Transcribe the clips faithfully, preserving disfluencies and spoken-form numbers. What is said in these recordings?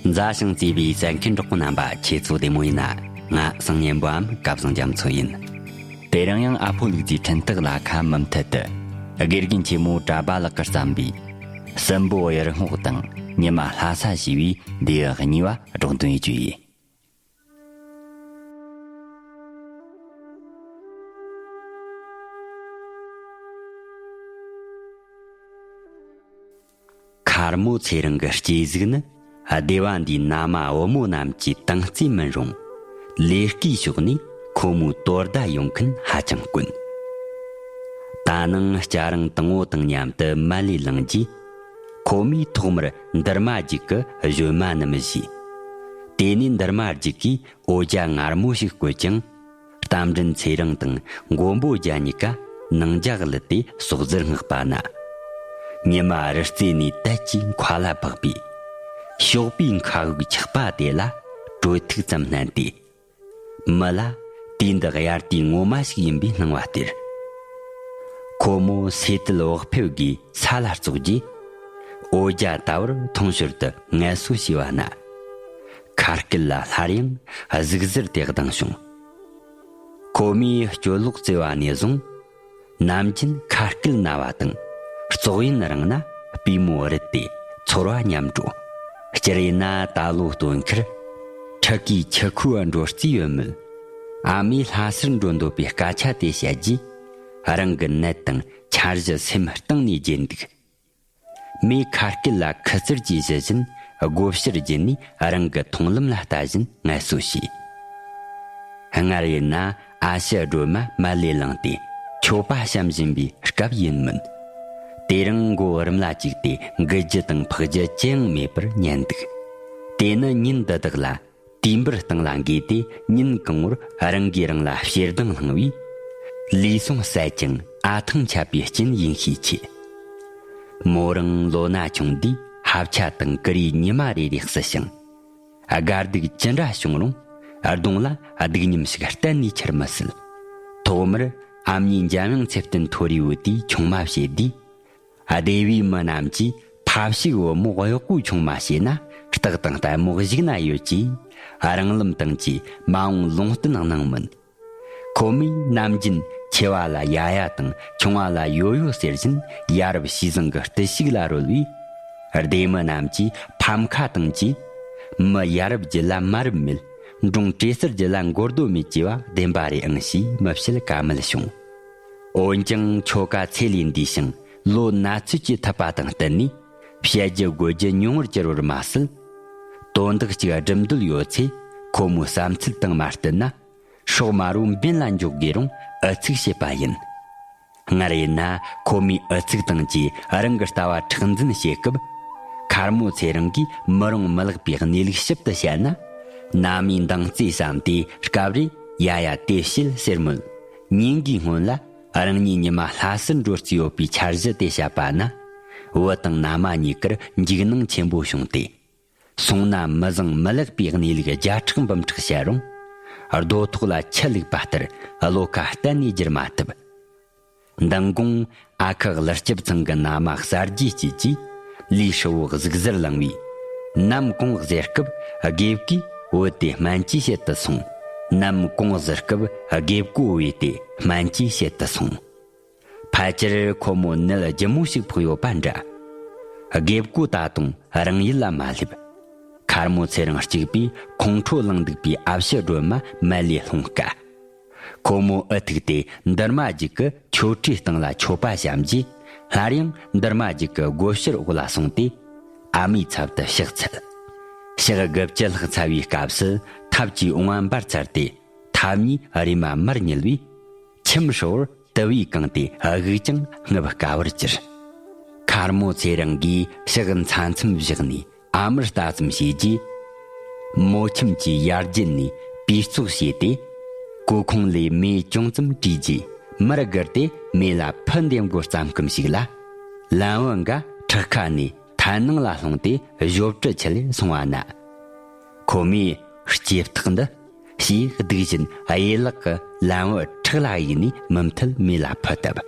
མཛའ་ཞིང་བརྩེ་བའི་གསན་མཁན་གྲོགས་པོ་རྣམ་པ། ཁྱེད་ཚོ་བདེ་མོ་ཡིན་ན། ང་སང་ཉན་པའམ་སྐལ་བཟང་རྒྱ་མཚོ་ཡིན། དེ་རིང་ཡང་ཨ་ཕོ་ལུག་རྫིའི་འཕྲིན་སྟེགས་ལ་ཁ་མུ་མཐུད་དུ། དགེ་རྒན་ཆེན་མོ་གྲྭ་པ་ལགས་ཀྱིས་བརྩམས་པའི་སྲིན་པོ་གཡུ་སྔོག་དང་ཉི་མ་ལྷ་ས་ཞེས་པའི་སྡེ་བ་གཉིས་པ་སྒྲོག་འདོན་ཡེད་རྒྱུ་ཡིན། མཁར་མོ་ཚེ་རིང་གི་སྐྱེས་གཟུགས་ནི་སྡེ་བ་འདིའི་མནའ་མ་བུ་མོ་རྣམས་ཀྱི་དང་རྩེ་མིན་རུང་། ལས་ཀའི་ཕྱོགས་ནས་ཁོ་མོའི་དོ་ཟླ་ཡོང་མཁན་ཧ་ཅང་དཀོན། ད་ནངས་སྐྱ་རེངས་དང་པོ་དང་མཉམ་དུ་མལ་ལས་ལངས་རྗེས། ཁོ་མོས་ཐོག་མར་འདུར་མ་རྒྱུག་གི་གཞོན་མ་རྣམས་བཞེས། དེ་ནས་འདུར་མ་རྒྱུག་གིས་འོ་ཇ་མངར་མོ་ཞིག་བསྐོལ་ཅིང་། རྟ་མགྲིན་ཚེ་རིང་དང་མགོན་པོ་རྒྱལ་གཉིས་ཀ་ནང་འཇག་གླུད་དེ་ཟོག་རྫིར་མངགས་པ་ན། ཉི་མ་རི་རྩེ་ནས་དལ་གྱིས་མཁའ་ལ་འཕགས་པའི་ཞོགས་པའི་མཁའ་དབུགས་འཁྱག་པ་དེ་ལ་དྲོད་ཐིགས་ཙམ་བསྣན་ཏེ། མི་ལ་དུས་འདི་དབྱར་དུས་ངོ་མ་ཞིག་ཡིན་པའི་སྣང་བ་སྟེར། ཁོ་མོ་སེ་དལ་བག་ཕེབས་ཀྱིས་ས་ལ་བཙོག་རྗེས། འོ་ཇ་ད་བར་འཐུང་ཞོར་དུ་ངལ་གསོ་བྱས་པ་ན། ཁ་སྐད་ལ་སླར་ཡང་གཟུགས་གཟེར་དེ་ལྡང་བྱུང་། ཁོ་མོས་སྐྱོ་ལོག་བརྩེ་བ་ནས་བཟུང་། ནམ་རྒྱུན་ཁ་སྐད་ན་བ་དང་བཙོག་ཡིན་རིང་ན་པུས་མོ་རུད་དེ་ཚོར་བ་ཉམས་འགྲོ། སྤྱིར་ཡིན་ན་ད་ལོ་སྟོན་ཁར་ཕྲུ་གུའི་ཆུ་ཁོལ་བ་འགྲོ་རྩིས་ཡོད་མོད། ཨ་མས་ལྷ་སར་འགྲོ་འདོད་པའི་སྐད་ཆ་དེ་བཤད་རྗེས། རང་གི་ནད་དང་འཆར་གཞི་སེམས་གཏིང་ནས་བརྗེད་འདུག། མོས་ཁ་སྐད་ལ་ཁུ་ཚུར་གྱིས་གཞུ་བཞིན་སྒོ་ཕྱིར་བརྒྱུད་ནས་རང་གི་མཐོང་ལམ་ལ་ལྟ་བཞིན་ངལ་གསོ་བྱས། སྔར་ཡིན་ན་ཨ་ཕྱི་སྒྲོལ་མ་མལ་ལས་ལངས་ཏེ་མཆོད་པ་བཤམས་བཞིན་པའི་སྐབས་ཡིན་མོད། དེ་རིང་མགོ་རིམ་ལ་བཅུག་སྟེ་འགུལ་རྒྱུ་དང་འཕག་རྒྱུ་ཅི་ཡང་མེད་པར་ཉལ་འདུག། དེ་ནི་ཉིན་འདི་དག་ལ་དུས་འབུར་སྟེང་ལ་འགོས་ཏེ་ཉིན་གང་བོར་རང་གིས་རང་ལ་ཞེ་སྡང་བསླངས་པས། ལུས་ཟུངས་ཟད་ཅིང་ཨ་ཐང་ཆད་པའི་རྐྱེན་ཡིན་ཤས་ཆེ། མོ་རང་ལོ་ན་ཆུང་དུས་ཧབ་ཆ་དང་ཀུ་རེའི་ཉི་མ་རེ་རེ་བསུ་ཞིང་། དགའ་སྡུག་ཅི་འདྲ་བྱུང་རུང་གདོང་ལ་སྡུག་མཉམ་ཞིག་གཏན་ནས་འཁྱེར་མི་སྲིད། ཐོག་མར་ཨ་མྱེས་འཇམ་དབྱངས་ཚེ་བརྟན་མཐོ་རིས་བུ་དེས་ཆུང་མ་བྱེད་དུས། སྡེ་བའི་མི་རྣམས་ཀྱིས་ཕ་ཕྱུགས་བུ་མོ་གཡོག་པོའི་ཆུང་མ་བྱས་ན་སྟག་དང་ལྟད་མོ་གཞུག་ན་ཡོད་ཅེས་རང་ལམ་སྟེང་གི་མ་འོངས་ལུང་བསྟན་གནང་མིན། ཁོ་མོས་ནམ་རྒྱུན་ཆེ་བ་ལ་ཡ་ཡ་དང་ཆུང་བ་ལ་ཡོ་ཡོ་ཟེར་བཞིན་ཡ་རབས་ཞེས་བཟང་གི་བརྟུལ་ཞུགས་ལ་རོལ་བས། སྡེ་མི་རྣམས་ཀྱིས་ཕམ་ཁ་བཏང་རྗེས། མི་ཡ་རབས་རྒྱུད་ལ་མ་རབས་མེད། འབྲོང་བྲེ་སེར་རྒྱུད་ལ་མགོ་རྡོ་མེད་ཅེས་པ་བདེན་པ་རེད་ཨང་ཞེས་མི་བཤད་ཀ་མེད་བྱུང་། འོན་ཀྱང་ཆོ་ག་ཚེ་ལས་འདས་ཤིང་ལོ་ན་ཚོད་ཀྱིས་ཐུབ་པ་དང་བསྟུན་ནས་བཤད་རྒྱུ་དགོད་རྒྱུ་ཉུང་བར་གྱུར་བར་མ་ཟད། དོན་དག་ཅིག་སྒྲུབ་འདོད་ཡོད་ཚེ་ཁོ་མོའི་བསམ་ཚུལ་དང་མ་བསྟུན་ན། སྲོག་དམར་བོ་འབེན་ལ་འཇོག་དགོས་རུང་ཨུ་ཚུགས་བྱེད་པ་ཡིན། སྔར་ཡིན་ན་ཁོ་མོའི་ཨུ་ཚུགས་དང་བཅས་རང་གི་ལྟ་བ་མཁྲེགས་འཛིན་བྱེད་སྐབས། མཁར་མོ་ཚེ་རིང་གིས་མི་རུང་མི་ལེགས་པའི་གནས་ལུགས་ཞིབ་ཏུ་བཤད་ན། མནའ་མའི་འདང་རྩེ་བསམ་སྟེ་སྐབས་རེ་ཡ་ཡ་དེ་བྱེད་ཟེར་མོད། ཉིན་འགའི་སྔོན་ལ་རང་ཉིད་ཉི་མ་ལྷ་སར་འགྲོ་རྩིས་ཡོད་པའི་འཆར་གཞི་དེ་བཤད་པ་ན། བུ་དང་མནའ་མ་གཉིས་ཀར་འཇིགས་སྣང་ཆེན་པོ་བྱུང་སྟེ། སོང་ན་མི་བཟང་མི་ལེགས་པའི་གནས་ལུགས་བརྒྱ་ཕྲག་འབུམ་ཕྲག་བཤད་རུང་། རྡོ་ཐོག་ལ་ཆུ་བླུགས་པ་ལྟར་བློ་ཁ་གཏན་ནས་བསྒྱུར་མ་ཐུབ། མདང་དགོང་ཨ་ཁུ་ཀླུ་སྐྱབས་ཚང་གི་མནའ་མ་གསར་བརྗེ་བྱས་རྗེས་ལུས་ཧྲིལ་བོ་གཟུགས་གཟེར་ལངས་པས། ནམ་གུང་གཟེར་སྐབས་དགེ་བཀོས་བུ་དེ་སྨན་བཅོས་བྱེད་དུ་སོང་། ནམ་གུང་གཟེར་སྐབས་དགེ་བཀོས་བུ་དེ་སྨན་བཅོས་བྱེད་དུ་སོང་། ཕལ་ཆེར་ཁོ་མོ་ནད་ལྗིད་མོ་ཞིག་ཕོག་ཡོད་པ་འདྲ། དགེ་བཀོས་ད་དུང་རང་ཡུལ་ལ་མ་སླེབས། མཁར་མོ་ཚེ་རིང་གཅིག་པུས་ཁོང་ཁྲོ་ལངས་འདུག་པའི་ཨ་ཕྱི་སྒྲོལ་མ་མལ་ལས་ལྷུང་དཀའ། ཁོ་མོ་ཨུ་ཐུག་སྟེ་འདུར་མ་རྒྱུད་ཀྱི་མཆོད་ཁྲིའི་སྟེང་ལ་མཆོད་པ་བཤམས་རྗེས། སླར་ཡང་འདུར་མ་རྒྱུད་ཀྱི་སྒོ་ཕྱིར་འོག་ལ་སོང་སྟེ། ཨ་མའི་ཚབ་ཏུ་ཕྱག་འཚལ། ཕྱག་དགུ་བཅུ་ལྷག་འཚལ་བའི་སྐབས་སུ་ཐབ་ཀྱི་བོང་བ་འབར་ཚར་ཏེ། ཐབ་གཉིས་རེ་མ་མར་ཉིལ་བས། ཁྱིམ་ཧྲིལ་བོར་དུ་བས་གང་སྟེ་དབུགས་ཀྱང་རྔུབ་དཀའ་བར་གྱུར། མཁར་མོ་ཚེ་རིང་གིས་ཕྱག་མཚམས་མཚམས་བཞག་ནས་ཨ་མར་ལྟ་ཙམ་བྱས་རྗེས། མོ་ཁྱིམ་གྱི་ཡར་རྒྱུད་ནས་པུས་བཙུགས་བྱས་ཏེ། ཀོ་ཁུང་ལས་མེ་ཅུང་ཙམ་བྲིས་རྗེས་མར་སྒུར་ཏེ་མེ་ལ་ཕུ་འདེབས་འགོ་བརྩམས་ཁུམ་ཞིག་ལ། ལམ་བུ་འགའ་ཁྲག་ཁ་ནས་ཐལ་ནང་ལ་ལྷུང་སྟེ་གཞོབ་གྲི་ཆད་ལས་སོང་བ་ན། ཁོ་མོས་སྐྱེ་རྟགས་འདི། ཞེས་སྡུག་བཞིན་གཡས་ལག་གི་ལམ་བུ་ཁྲག་ལ་གཡུགས་ནས་མུ་མཐུད་མེ་ལ་ཕུ་བཏབ།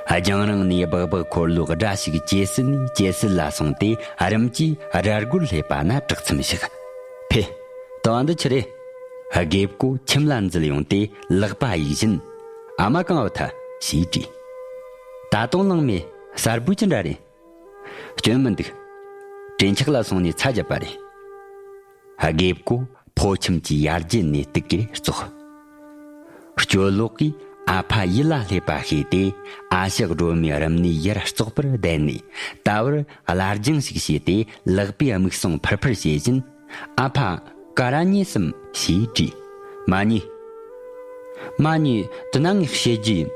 རྒྱང་རིང་ནས་སྦག་སྦག་འཁོར་ལོའི་སྒྲ་ཞིག་ཇེ་སྲིད་ནས་ཇེ་སྲིད་ལ་སོང་སྟེ། རིམ་གྱིས་ར་སྒོར་སླེབས་པ་ན་དྲག་མཚམས་བཞག་ཕེ། ད་བ་འདི་ཆི་རེད། དགེ་བསྐོ་ཁྱིམ་ལ་འཛུལ་ཡོང་སྟེ་ལག་པ་གཡུག་བཞིན། ཨ་མ་གང་བུད་ཐལ་ཞེས་དྲིས། ད་དུང་ལངས་མེད། གསར་བུ་ཅི་འདྲ་རེད། སྐྱོན་མི་འདུག་དྲིན་ཆག་ལ་སོང་ནས་ཚ་བརྒྱབ་པ་རེད། དགེ་བསྐོ་ཕོ་ཁྱིམ་གྱི་ཡར་རྒྱུད་ནས་སྟུག་གེར་བཙོག་སྤྱོད་ལོག་གིས་ཨ་ཕ་ཡིད་ལ་སླེབས་པ་ཤེས་ཏེ། ཨ་ཞེ་སྒྲོལ་མའི་རུམ་ནས་ཡར་བཙོག་པར་བསྡད་ནས། ད་བར་བླ་རྒྱང་ཞིག་བྱས་ཏེ། ལག་པས་མིག་ཟུང་ཕུར་ཕུར་བྱེད་བཞིན། ཨ་ཕ། ག་ར་ཉོས་སམ་ཞེས་དྲིས། མ་ཉོས། མ་ཉོས། དེ་ན་ངས་བཤད་རྒྱུ་ཡིན།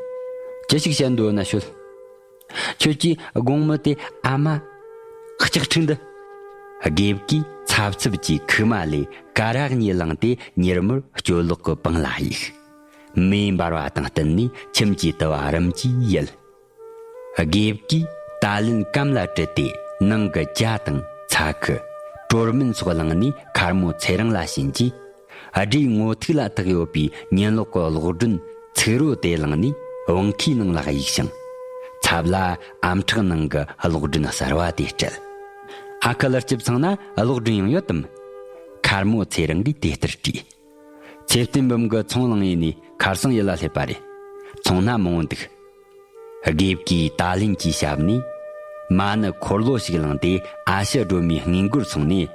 ཅི་ཞིག་བཤད་འདོད་ན་ཤོད། ཁྱོད་ཀྱིས་དགོང་མོ་དེ་ཨ་མ། ལྕགས་ཁྲིག་འདི། དགེ་བསྐོས་འཚབ་འཚུབ་ཀྱིས་ཁུག་མ་ལས་ཀ་རག་གཉིས་བླངས་ཏེ། མྱུར་མོར་སྤྱོད་ལོག་གི་པང་ལ་གཡུགས། མེ་འབར་བ་དང་བསྟུན་ནས་ཁྱིམ་གྱི་དུ་བ་རིམ་གྱིས་ཡལ། དགེ་བསྐོས་ཏཱ་ལན་གམ་ལ་དྲུད་དེ། ནང་གི་ཇ་དང་ཚྭ་ཁུ། གྲོ་སྨན་སོགས་བླངས་ནས་མཁར་མོ་ཚེ་རིང་ལ་བྱིན་རྗེས། སྦྲའི་ངོ་ཐུག་ལ་བཏགས་ཡོད་པའི་ཉིན་ལོག་གི་གློག་སྒྲོན་ཚིག་རོ་དེ་བླངས་ནས་བང་ཁའི་ནང་ལ་གཡུགས་ཤིང་། ཚབ་ལ་ཨམ་ཕྲག་ནང་གི་གློག་སྒྲོན་གསར་བ་དེ་སྤྲད། ཨ་ཁུ་ལགས་སྐྱིབས་ཚང་ན་གློག་སྒྲོན་ཡང་ཡོད་དམ། མཁར་མོ་ཚེ་རིང་གིས་དེ་ལྟར་དྲིས། ཚེ་བརྟན་འབུམ་གྱིས་ཚོང་བླངས་ཡས་ནས་ཁར་སང་ཡུལ་ལ་སླེབས་པ་རེད། ཚོང་སྣ་མང་བོ་འདུག་དགེ་བསྐོས་ཏཱ་ལན་གྱི་ཞབས་ནས་མ་ཎི་འཁོར་ལོ་ཞིག་བླངས་ཏེ། ཨ་ཞེ་སྒྲོལ་མའི་སྔས་མགོར་སོང་ནས།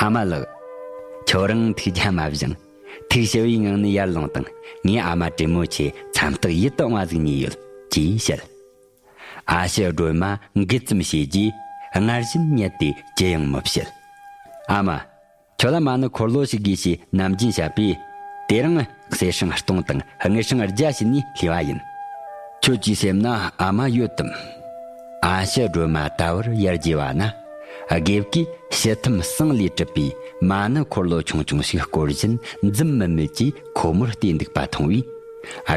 ཨ་མ་ལགས། ཁྱོད་རང་ཐུགས་རྒྱལ་མ་བཞེངས། ཐུགས་ཞི་བའི་ངང་ནས་ཡར་ལོངས་དང་། ངའི་ཨ་མ་དྲེད་མོ་ཆེ་མཚམས་ཐག་ཡིད་དུ་འོང་བ་ཟིག་ཉོས་ཡོད། ཅེས་བཤད། ཨ་ཞེ་སྒྲོལ་མ་འགུལ་ཙམ་བྱས་རྗེས། སྔར་བཞིན་ཉལ་ཏེ་ཅི་ཡང་མི་བཤད། ཨ་མ། ཁྱོད་ལ་མ་ཎི་འཁོར་ལོ་ཞིག་དགོས་ཞེས་ནམ་རྒྱུན་བཤད་པས། དེ་རིང་གསེར་སྲང་སྟོང་དང་དངུལ་སྲང་བརྒྱ་བྱིན་ནས་ལྷོས་པ་ཡིན། ཁྱོད་ཀྱིས་སེམས་ན་ཨ་མ་ཡོད་དམ། ཨ་ཞེ་སྒྲོལ་མ་ད་བར་ཡར་རྒྱས་པ་ན། དགེ་བསྐོས་ཕྱི་ཐུམ་ཟངས་ལས་གྲུབ་པའི་མ་ཎི་འཁོར་ལོ་ཆུང་ཆུང་ཞིག་བསྐོར་བཞིན། འཛུམ་དམུལ་དམུལ་གྱིས་ཁོ་མོར་བལྟས་འདུག་པ་མཐོང་བས།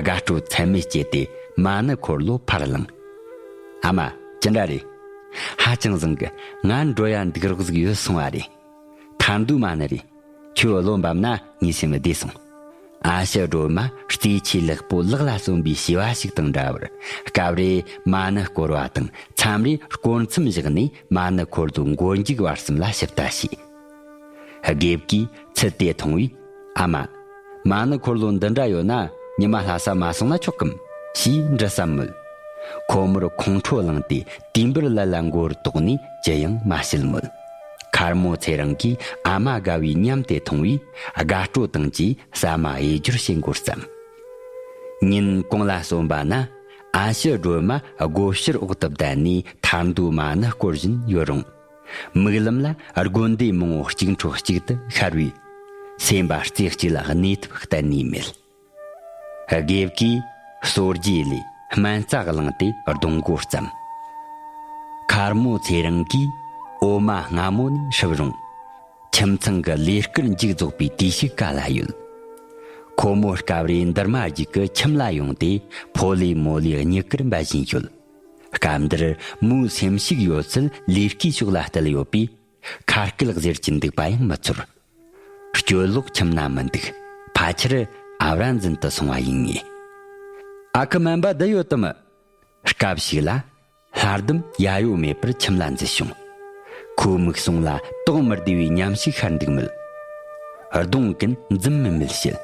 དགའ་སྤྲོ་ཚད་མེད་སྐྱེས་ཏེ་མ་ཎི་འཁོར་ལོ་ཕར་བླངས། ཨ་མ། ཅི་འདྲ་རེད། ཧ་ཅང་བཟང་གི། ང་འགྲོ་ཡ་འདུག་རོགས་ཟིག་ཡོད་སོང་བ་རེད། ཐར་འདོད་མ་ཎི་རེད། ཁྱོད་བློ་འབབ་ན་ངའི་སེམས་བདེ་སོང་། ཨ་ཞེ་སྒྲོལ་མ་རྩེ་ཆེ་ལེགས་པོ་ལག་ལ་སོན་པའི་བྱིས་པ་ཞིག་དང་འདྲ་བར། སྐབས་རེ་མ་ཎི་བསྐོར་བ་དང་། མཚམས་རེ་སྐོར་མཚམས་བཞག་ནས་མ་ཎི་འཁོར་ལོའི་མགོ་མཇུག་བར་གསུམ་ལ་ཞིབ་ལྟ་བྱས། དགེ་བསྐོས་ཚུལ་དེ་མཐོང་བས། ཨ་མ། མ་ཎི་འཁོར་ལོ་འདི་འདྲ་ཡོད་ན། ཉི་མ་ལྷ་ས་མ་སོང་ན་ཆོག་གམ། ཞེས་འདྲི་བསམ་མོད། ཁོ་མོར་ཁོང་ཁྲོ་ལངས་ཏེ། དུས་འབུར་ལ་ལ་མགོ་བོར་དོགས་ནས་ཅི་ཡང་མ་བཤད་མོད། མཁར་མོ་ཚེ་རིང་གིས་ཨ་མ་དགའ་བའི་ཉམས་དེ་མཐོང་བས། དགའ་སྤྲོ་དང་བཅས་ཟ་མ་གཡས་སྦྱོར་བྱེད་འགོ་བརྩམས། ཉིན་གུང་ལ་སོན་པ་ན། ཨ་ཞེ་སྒྲོལ་མ་སྒོ་ཕྱིར་འོག་ཏུ་བསྡད་ནས་ཐར་འདོད་མ་ཎི་བསྐོར་བཞིན་ཡོད་རུང་། མིག་ལམ་ལ་དགོན་སྡེ་མང་བོ་གཅིག་འཕྲོ་གཅིག་ཏུ་ཤར་བས། སེམས་པ་རྩེ་གཅིག་ལ་གནས་ཐབས་གཏན་ནས་མེད། དགེ་བསྐོས་གསོ་རྒྱུ་ལས་སྨན་རྩྭ་བླངས་ཏེ་སྡོང་མགོ་བརྩམས། མཁར་མོ་ཚེ་རིང་གིས་འོ་མ་སྔ་མོ་ནས་སྲུབ་རུང་། ཁྱིམ་ཚང་གི་ལས་ཀར་མཇུག་རྫོགས་པའི་དུས་ཤིག་ག་ལ་ཡོད། ཁོ་མོ་སྐབས་རེ་འདུར་མ་རྒྱུག་གི་ཁྱིམ་ལ་ཡོང་སྟེ། ཕོ་ལས་མོ་ལས་མྱུ་གུར་འབད་བཞིན་ཡོད། སྐབས་འདིར་མོའི་སེམས་ཤུགས་ཡོད་ཚད་ལས་ཀའི་ཕྱོགས་ལ་གཏད་ཡོད་པས། ཁ་སྐད་ཟེར་གྱིན་འདུག་པ་ཡང་མི་ཚོར། སྤྱོད་ལོག་ཁྱིམ་ན་མི་འདུག་ཕལ་ཆེར་ཨ་བྲ་འཛིན་དུ་སོང་བ་ཡིན་ངེས། ཨ་ཁུ་སྨན་པ་བསྡད་ཡོད་དམ། སྐབས་ཤིག་ལ། ལྷ་ལྡུམ་ཡ་ཡོ་མེད་པར་ཁྱིམ་ལ་འཛུལ་བྱུང་། ཁོའི་མིག་ཟུང་ལ་དོགས་མི་བདེ་བའི་ཉམས་ཤིག་ཤར་འདུག་མོད། གདོང་གིས་འཛུམ་དམུལ་དམུལ་བྱེད།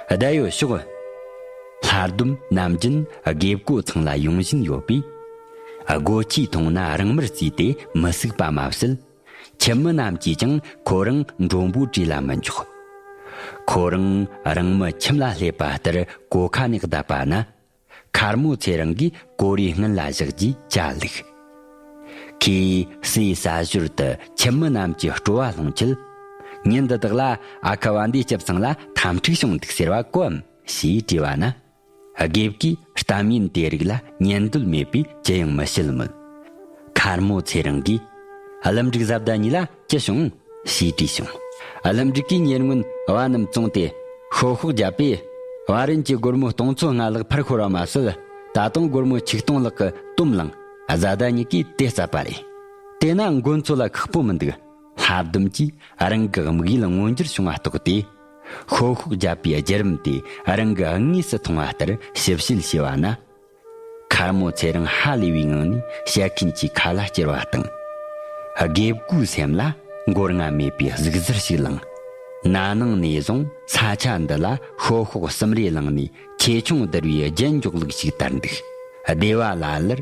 བསྡད་ཡོད་ཤོག་ལྷ་ལྡུམ་ནམ་རྒྱུན་དགེ་བསྐོ་ཚང་ལ་ཡོང་བཞིན་ཡོད་པས། སྒོ་ཁྱིས་མཐོང་ན་རང་མར་བརྩིས་ཏེ་མི་གཟིགས་པ་མ་ཟད། ཁྱིམ་མི་རྣམས་ཀྱིས་ཀྱང་ཁོ་རང་མགྲོན་པོའི་གྲས་ལ་མི་འཇོག་ཁོ་རང་རང་མི་ཁྱིམ་ལ་སླེབས་པ་ལྟར་གོ་ཁ་ནས་བསྡད་པ་ན། མཁར་མོ་ཚེ་རིང་གིས་གོ་རེ་སྔུན་ལ་བཞག་རྗེས་ཇ་བླུགས། ཁོས་ཟས་ཟ་ཞོར་དུ་ཁྱིམ་མི་རྣམས་ཀྱི་སྤྲོ་བ་སློང་ཆེད། ཉིན་འདི་དག་ལ་ཨ་ཁུ་བ་འདིའི་སྐྱབས་ཚང་ལ་འཐབ་འཁྲུག་བྱུང་འདུག་ཟེར་བ་གོ་འམ་ཞེས་དྲིས་པ་ན། དགེ་བསྐོས་གཏམ་ཡིན་དེ་རིགས་ལ་ཉན་འདོད་མེད་པས་ཅི་ཡང་མི་བཤད་མོད། མཁར་མོ་ཚེ་རིང་གིས། ཀླུ་འབྲུག་བཟའ་ཟླ་གཉིས་ལ་ཅི་བྱུང་ཞེས་དྲིས་བྱུང་། ཀླུ་འབྲུག་གིས་ཉེ་སྔོན་བ་རྣམས་བཙོངས་ཏེ་ཤོ་ཤོག་བརྒྱབ་པས། བ་རན་གྱི་སྒོར་མོ་སྟོང་ཚོ་ལྔ་ལྷག་ཕར་ཤོར་བ་མ་ཟད། ད་དུང་སྒོར་མོ་ཆིག་སྟོང་ལྷག་གི་དོམ་བླངས། བཟའ་ཟླ་གཉིས་ཀས་དེ་བསད་པ་རེད། དེ་ན་མགོ་ཚོ་ལ་ཁག་པོ་མི་འདུག་ལྷ་ལྡུམ་གྱིས་རང་གི་དམིགས་ཡུལ་མངོན་འགྱུར་བྱུང་བ་རྟོགས་ཏེ། ཤོ་ཤོག་བརྒྱབ་པའི་བརྒྱུད་རིམ་དེ་རང་གིས་དངོས་སུ་མཐོང་བ་ལྟར་ཞིབ་བཤད་བྱས་པ་ན། མཁའ་ དཀར་མོ་ཚེ་རིང་ཧ་ལས་པའི་ངང་ནས་བཤད་མཁན་གྱི་ཁ་ལ་བསྐྱུར་བ་དང་། དགེ་བསྐོས་སེམས་ལ་མགོ་རྔ་མེད་པའི་ཟུག་གཟེར་ཞིག་ལངས། ན་ནིང་ནས་བཟུང་ས་ཆ་འདི་ལ་ཤོག་ཤོག་གསུམ་རེ་ལངས་ནས་ཆེ་ཆུང་བསྡུར་བའི་རྒྱན་འཇོག་ལུགས་ཤིག་དར་འདུག། སྡེ་བ་ལ་ལར་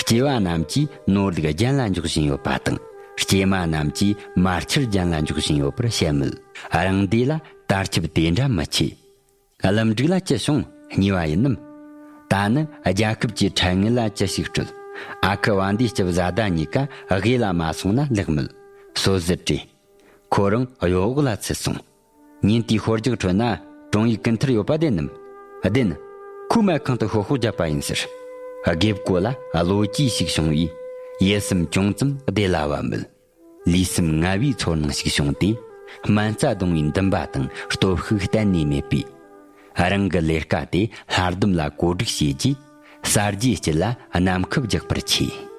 སྐྱེས་པ་རྣམས་ཀྱིས་ནོར་ལུག་རྒྱན་ལ་འཇོག་བཞིན་ཡོད་པ་དང་། སྐྱེས་མ་རྣམས་ཀྱིས་མར་ཆུར་རྒྱན་ལ་འཇོག་བཞིན་ཡོད་པར་བཤད་མོད། རང་སྡེ་ལ་དར་ཁྱབ་དེ་འདྲ་མི་ཆེ། ཀླུ་འབྲུག་ལ་ཅི་བྱུང་སྙེ་བ་ཡིན་ནམ། ད་ནི་རྒྱལ་ཁབ་ཀྱི་ཕྲན་ངེས་ལ་ཅི་ཞིག་སྤྲོད། ཨ་ཁུ་བ་འདིའི་སྐྱབས་བཟའ་ཟླ་གཉིས་ཀ་དགེ་ལ་མ་སོང་ན་ལེགས་མོད། སོ་ཟི་བྲེ། ཁོ་རང་གཡོ་འོག་ལ་ཚུད་སོང་། ཉིན་དེའི་ཤོ་རྒྱག་ཁྲོད་ན་ཀྲུང་ཡིག་ཀུན་ཐར་ཡོད་པ་བདེན་ནམ། བདེན། ཁོའི་མལ་ཁང་དུ་ཤོག་ཤོག་བརྒྱབ་པ་ཡིན་ཟེར། དགེ་བསྐོས་ལ་བློ་སྐྱེས་ཤིག་བྱུང་བས་ཡིད་སེམས་ཅུང་ཙམ་བདེ་སླ་བ་མོད། ལུས་སེམས་ངལ་བའི་ཚོར་སྣང་ཞིག་བྱུང་སྟེ། སྨན་རྩྭ་བརྡུང་བའི་འདུན་པ་དང་སྟོབས་ཤུགས་གཏན་ནས་མེད་པས། རང་གི་ལས་ཀ་དེ་ལྷ་ལྡུམ་ལ་བཀོད་སྒྲིག་བྱས་རྗེས། གསར་བརྗེའི་དཀྱིལ་ལ་གནམ་ཁབ་རྒྱག་པར་ཆས།